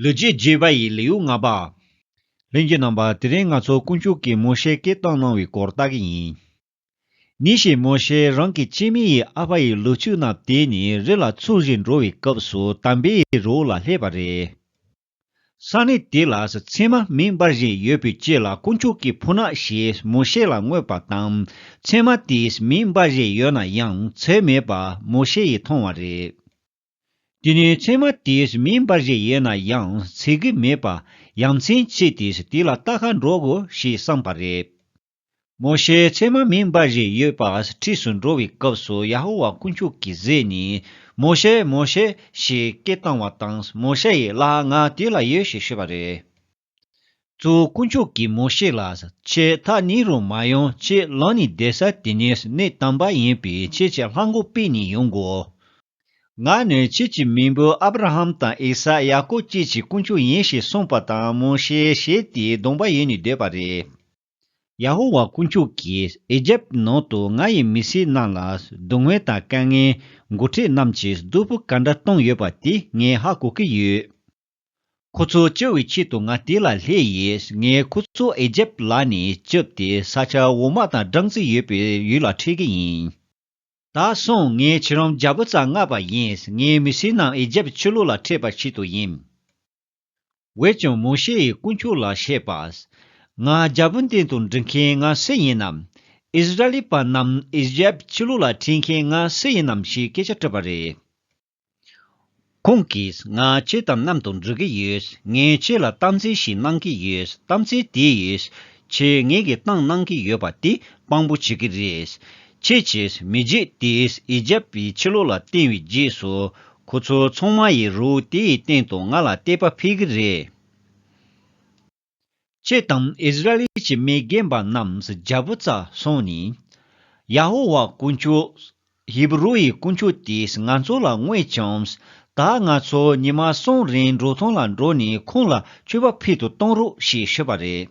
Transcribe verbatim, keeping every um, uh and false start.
ལོ་རྒྱུས་རྒྱས་པ་ཡི་ལེའུ་ལྔ་པ། ལྷན་རྒྱས་རྣམ་པ། དེ་རིང་ང་ཚོ་དཀོན་མཆོག་གིས་མོ་ཤེ་སྐད་བཏང་གནང་བའི་སྐོར་ལྟ་གི་ཡིན། ཉིན་ཞིག་མོ་ཤེ་རང་གི་སྐྱེ་དམན་ཡི་ཨ་ཕ་ཡི་ལུག་ཁྱུ་རྣམས་དེད་ནས་རི་ལ་འཚོ་བཞིན་འགྲོ་བའི་སྐབས་སུ་དམ་པའི་རི་བོ་ལ་སླེབས་པ་རེད། ས་གནས་དེ་ལ་ཚེར་མ་མེ་འབར་བཞིན་ཡོད་པའི་རྗེས་ལ་དཀོན་མཆོག་གི་ཕོ་ཉ་ཞིག་མོ་ཤེ་ལ་མངོན་པ་དང་། ཚེར་མ་དེས་མེ་འབར་བཞིན་ཡོད་ན་ཡང་ཚེར་མེད་པ་མོ་ཤེ་ཡིས་མཐོང་བ་རེད། དེ་ནས་ཚེར་མ་དེས་མེ་འབར་བཞིན་ཡོད་ན་ཡང་ཚེར་གི་མེད་པ་ཡ་མཚན་ཆེ་སྟེ་དེ་ལ་ལྟ་ག་འགྲོ་དགོས་ཞེས་བསམས་པ་རེད། མོ་ཤེ་ཚེར་མ་མེ་འབར་བཞིན་ཡོད་པ་འཁྲིས་སུ་འགྲོ་བའི་སྐབས་སུ་ཡ་ཧོ་ཝཱ་དཀོན་མཆོག་གིས་གཟིགས་ནས། མོ་ཤེ། མོ་ཤེ། ཞེས་སྐད་བཏང་བ་དང་། མོ་ཤེ་ཡིས། ལགས། ང་དེ་ལ་ཡོད། ཞེས་ཤོད་པ་རེད། གཙོ་བོ་དཀོན་མཆོག་གིས་མོ་ཤེ་ལ། ཁྱེད་ཐག་ཉེ་རུ་མ་ཡོང་། ཁྱེད་ལངས་ནས་བསྡད་ས་དེ་ནི་གནས་དམ་པ་ཡིན་པས་ཁྱེད་ཀྱི་ལྷམ་གོག་ཕུད་ནས་ཡོང་དགོས། ང་ནི་ཁྱེད་ཀྱི་མེས་པོ་ཨབ་ར་ཧམ་དང་ཨི་སཱག་ཡ་ཀོབ་བཅས་ཀྱི་དཀོན་མཆོག་ཡིན་ཞེས་གསུངས་པ་དང་། མོ་ཤེ་ཞེད་དེ་གདོང་པ་ཡོལ་ནས་སྡོད་པ་རེད། ཡ་ཧོ་ཝཱ་དཀོན་མཆོག་གིས་ཨི་ཇེབ་ནང་དུ་ང་ཡི་མི་སེར་རྣམས་ལ་སྡུག་བསྔལ་དང་དཀའ་ངལ་འགོ་ཁྲིད་རྣམས་ཀྱིས་སྡུག་པོ་ག་འདྲ་བཏང་ཡོད་པ་དེ་ངས་ཧ་གོ་གི་ཡོད། ཁོ་ཚོ་སྐྱོབ་པའི་ཆེད་དུ་ང་དེ་ལ་སླེབས་ཡིན། ངས་ཁོ་ཚོ་ཨི་ཇེབ་ལག་ནས་སྐྱོབ་སྟེ་ས་ཆ་འོ་མ་དང་སྦྲང་རྩི་ཡོད་པའི་ཡུལ་ལ་ཁྲིད་ཀྱི་ཡིན། ད་སོང་། ངས་ཁྱེད་རང་རྒྱལ་པོ་རྩ་མངགས་པ་ཡིན། ངའི་མི་སེར་རྣམས་ཨི་ཇེབ་ཕྱི་ལོགས་ལ་ཁྲིད་པའི་ཆེད་དུ་ཡིན། འོན་ཀྱང་མོ་ཤེ་ཡིས་དཀོན་མཆོག་ལ་བཤད་པ། ང་རྒྱལ་པོའི་སྟེང་དུ་འགྲོ་མཁན་ང་སུ་ཡིན་ནམ། ཨིསི་ར་ཨེལ་པ་རྣམས་ཨི་ཇེབ་ཕྱི་ལོགས་ལ་ཁྲིད་མཁན་ང་སུ་ཡིན་ནམ་ཞེས་སྐད་ཆ་དྲིས་པ་རེད། ཁོང་གིས། ང་ཁྱེད་དང་མཉམ་དུ་འགྲོ་གི་ཡོད། ངས་ཁྱེད་ལ་གཏམ་ཚིག་ཞིག་གནང་གི་ཡོད། གཏམ་ཚིག་དེ་ཡིས་ཁྱེད་ངེད་ཀྱིས་བཏང་གནང་གི་ཡོད་པ་དེ་དཔང་པོ་བྱེད་ཀྱི་རེད། ཁྱེད་ཀྱིས་མི་རྒྱུད་དེ་ཨི་ཇེབ་པའི་ཕྱི་ལོགས་ལ་བཏོན་པའི་རྗེས་སུ། ཁོ་ཚོ་ཚང་མ་ཡི་རི་བོ་དེའི་སྟེང་དུ་ང་ལ་གཏད་པ་ཕེབས་ཀྱི་རེད། ཁྱེད་དང་ཨིསི་ར་ཨེལ་གྱི་མི་རྒན་པ་རྣམས་རྒྱལ་པོ་རྩར་སོང་ནས། ཡ་ཧོ་ཝཱ་དཀོན་མཆོག་ཧི་བུ་རུ་ཡི་དཀོན་མཆོག་དེས་ང་ཚོ་ལ་མངོན་བྱུང་། ད་ང་ཚོ་ཉི་མ་གསུམ་རིང་འབྲོག་ཐང་ལ་འགྲོ་ནས་ཁོང་ལ་མཆོད་པ་ཕུལ་དུ་གཏོང་རོགས་ཞེས་ཞུས་པ་རེད།